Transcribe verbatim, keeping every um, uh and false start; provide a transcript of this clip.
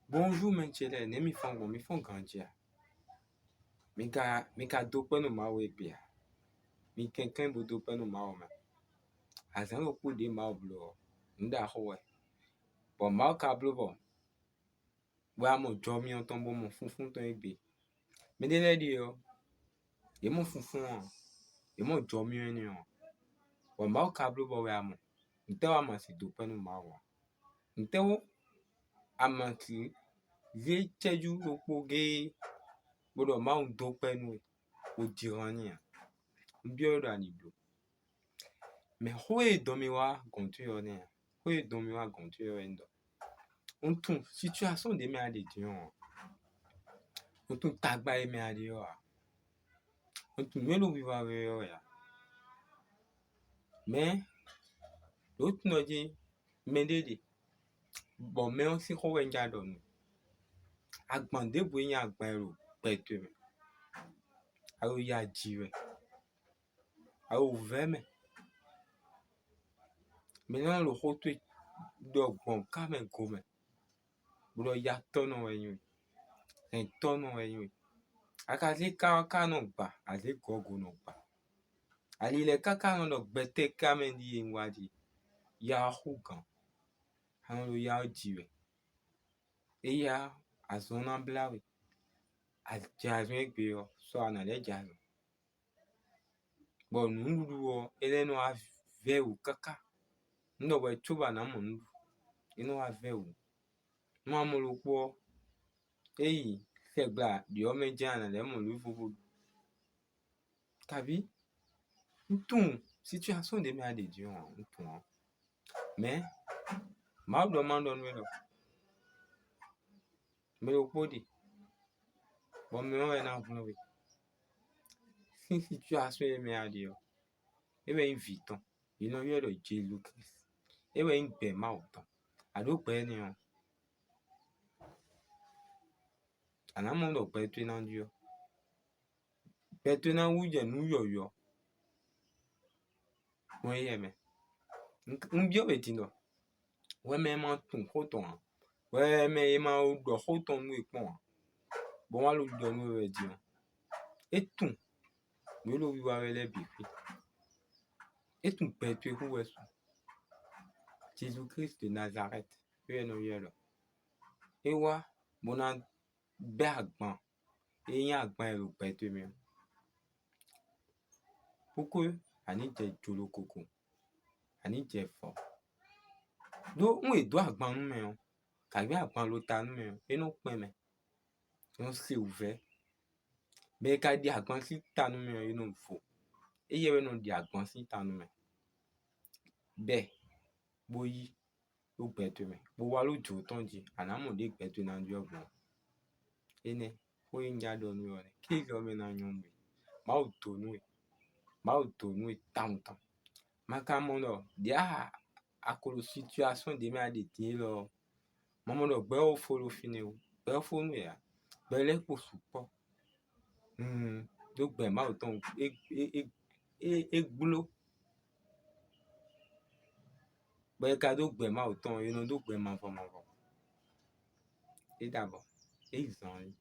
Bonjour mɛ ce lɛ́ɛ, nɛ̌ mi fɔ́n gbɔn? Mi fɔ́n ganjí a? Mi ka mi ka dó kpɛ́ nú Mawu égbé a? Mi kɛnklɛ́n bo dó kpɛ́ nú Mawu mɛ. Azǎn ɖokpó ɖě Mawu bló ɔ́, nǔ ɖaxó wɛ, bɔ Mawu ka bló bɔ bɔ a mɔ jɔ myɔ tɔn bó mɔ funfún tɔn égbé. Mɛɖé lɛ́ɛ ɖíe ɔ́, yě mɔ funfún ɔ́, yě mɔ jɔ myɔ énɛ́ ɔ́, bɔ Mawu ka bló bɔ wɛ a mɔ. Ntɛ́ wɛ a ma sixú dó kpɛ́ nú Mawu ǎ? Ntɛ́ wú a ma sixú zé cɛ́jú ɖokpó géé bó ɖɔ Mawu dó kpɛ́ nú we, bó ji han n'i ǎ? Un byɔ́ we ɖɔ a nǐ bló. Mɛ xó e dɔn mi wá gɔ̌n towe ɔ́ nɛ́ ǎ. Xó e dɔn mi wá gɔ̌n towe ɔ́ wɛ un ɖɔ. Un tunwun situasɔ́n ɖě mɛ a ɖe din ɔ́ ǎ. Un tunwun tagba e mɛ a ɖe ɔ́ ǎ. Un tunwun nǔ e ɖo wiwa we ɔ́ wɛ ǎ. Mɛ̌ ɖǒ tunɔ jí mɛɖé ɖe, bɔ mɛ ɔ́ sín xó wɛ un ja ɖɔ nú. Agban ɖěbǔ e nyí agban e ɖo gbɛ towe mɛ, a ɖo ya ji wɛ, a ɖo wǔvɛ́ mɛ. Mɛ nɔ ɖo xó towe ɖɔ gbɔn ká mɛ go mɛ, bó ɖɔ yatɔ́nɔ wɛ nyí we, hɛntɔ́nɔ wɛ nyí we. A ka zé ká ɔ́ ká nɔ gba, a zé gɔ̌ go nɔ gba. Ali lɛ́ɛ káká nɔ ɖɔ gbɛtɛ́ ká mɛ ɖíe un wá ɖe, ya ɔ́ xú gǎn, a nɔ ɖo ya ɔ́ ji wɛ. Éyá azɔn ná blá we, a jɛ azɔn égbé ɔ́, sɔ a nǎ lɛ́ jɛ azɔn. Bɔ nǔɖuɖu ɔ́, é lɛ́ nɔ wá vɛ́ wǔ káká. Nǔ ɖɔ hwɛ cóbɔ a nǎ mɔ nǔ ɖu, é nɔ wá vɛ́ wǔ. Nú a mɔ ɖokpó ɔ́, é yi sɛgbla ɖě ɔ́ mɛ jɛ́n a nǎ lɛ́ mɔ nǔ ɖěvo bó ɖu. Kabǐ un tunwun situasɔ́n ɖě mɛ a ɖe din ɔ́, un tunwun ɔ́. Mɛ̌ Mawu ɖɔ ma ɖɔ nú we ɖɔ mɛ ɖokpó ɖe, bɔ mɛ ɔ́ wɛ ná hlɔ́n we. Sín situasɔ́n e mɛ a ɖe ɔ́, é wɛ nyí vǐ tɔn, è nɔ ylɔ́ ɖɔ Jezu Klísu. É wɛ nyí gbɛ Mawu tɔn. A ɖǒ gbɛ énɛ́ ɔ́, a nǎ mɔ ɖɔ gbɛ towe ná ɖyɔ́. Gbɛ towe ná wú jɛ nǔ yɔ̌yɔ́ gbɔn éyɛ́ mɛ. Un byɔ́ we din ɖɔ hwɛ mɛ e ma tunwun xó tɔn ǎ, hwɛ mɛ e ma ɖɔ xó tɔn nú we kpɔ́n ǎ, bɔ wá lo ɖɔ nú we wɛ din ɔ́, é tunwun nǔ e ɖo wiwa wɛ lɛ́ɛ bǐ xwí. É tunwun gbɛ towe xú wɛ su. Jezu Klísu de Nazalɛ́ti, é wɛ nɔ ylɔ́ ɖɔ. É wá bó ná bɛ́ agban e nyí agban e ɖo gbɛ towe mɛ ɔ́. Kókó a nǐ jɛ jǒlokoko, a nǐ jɛ vɔ̌. Ɖó nú è dǒ agban nú mɛ ɔ́, gǎgbé agban lo ta nú mɛ ɔ́, é nɔ kpɛn mɛ, é nɔ se wǔvɛ́. Mɛ e ka ɖi agban sín ta nú mɛ ɔ́, é nɔ vo. Éyɛ́ wɛ nɔ ɖi agban sín ta nú mɛ. Bɛ́ bó yí ɖó gbɛ towe mɛ, bó wá ɖó jǒ tɔn jí, a nǎ mɔ ɖě gbɛ towe ná ɖyɔ́ gbɔn. Énɛ́ xó e un ja ɖɔ nú we ɔ́ nɛ́: kéze ɔ́ mɛ ná nyɔ́ nú we. Mawu dǒ nú we, Mawu dǒ nú we tawun tɔn. Ma ka mɔ ɖɔ ɖě a a ko ɖo situasɔ́n ɖě mɛ a ɖe din élɔ́ ɔ́, ma mɔ ɖɔ gbɛ̌ ɔ́ fó ɖo fínɛ́ ó, gbɛ̌ ɔ́ fó nú we ǎ, gbɛ lɛ́ɛ kpo sukpɔ́. Ɖó gbɛ Mawu tɔn é é é é é gbló. Bɔ è ka ɖó gbɛ Mawu tɔn ɔ́, è nɔ ɖó gbɛ mavɔ mavɔ. É ɖo abɔ, é yi zɔn ɔ́.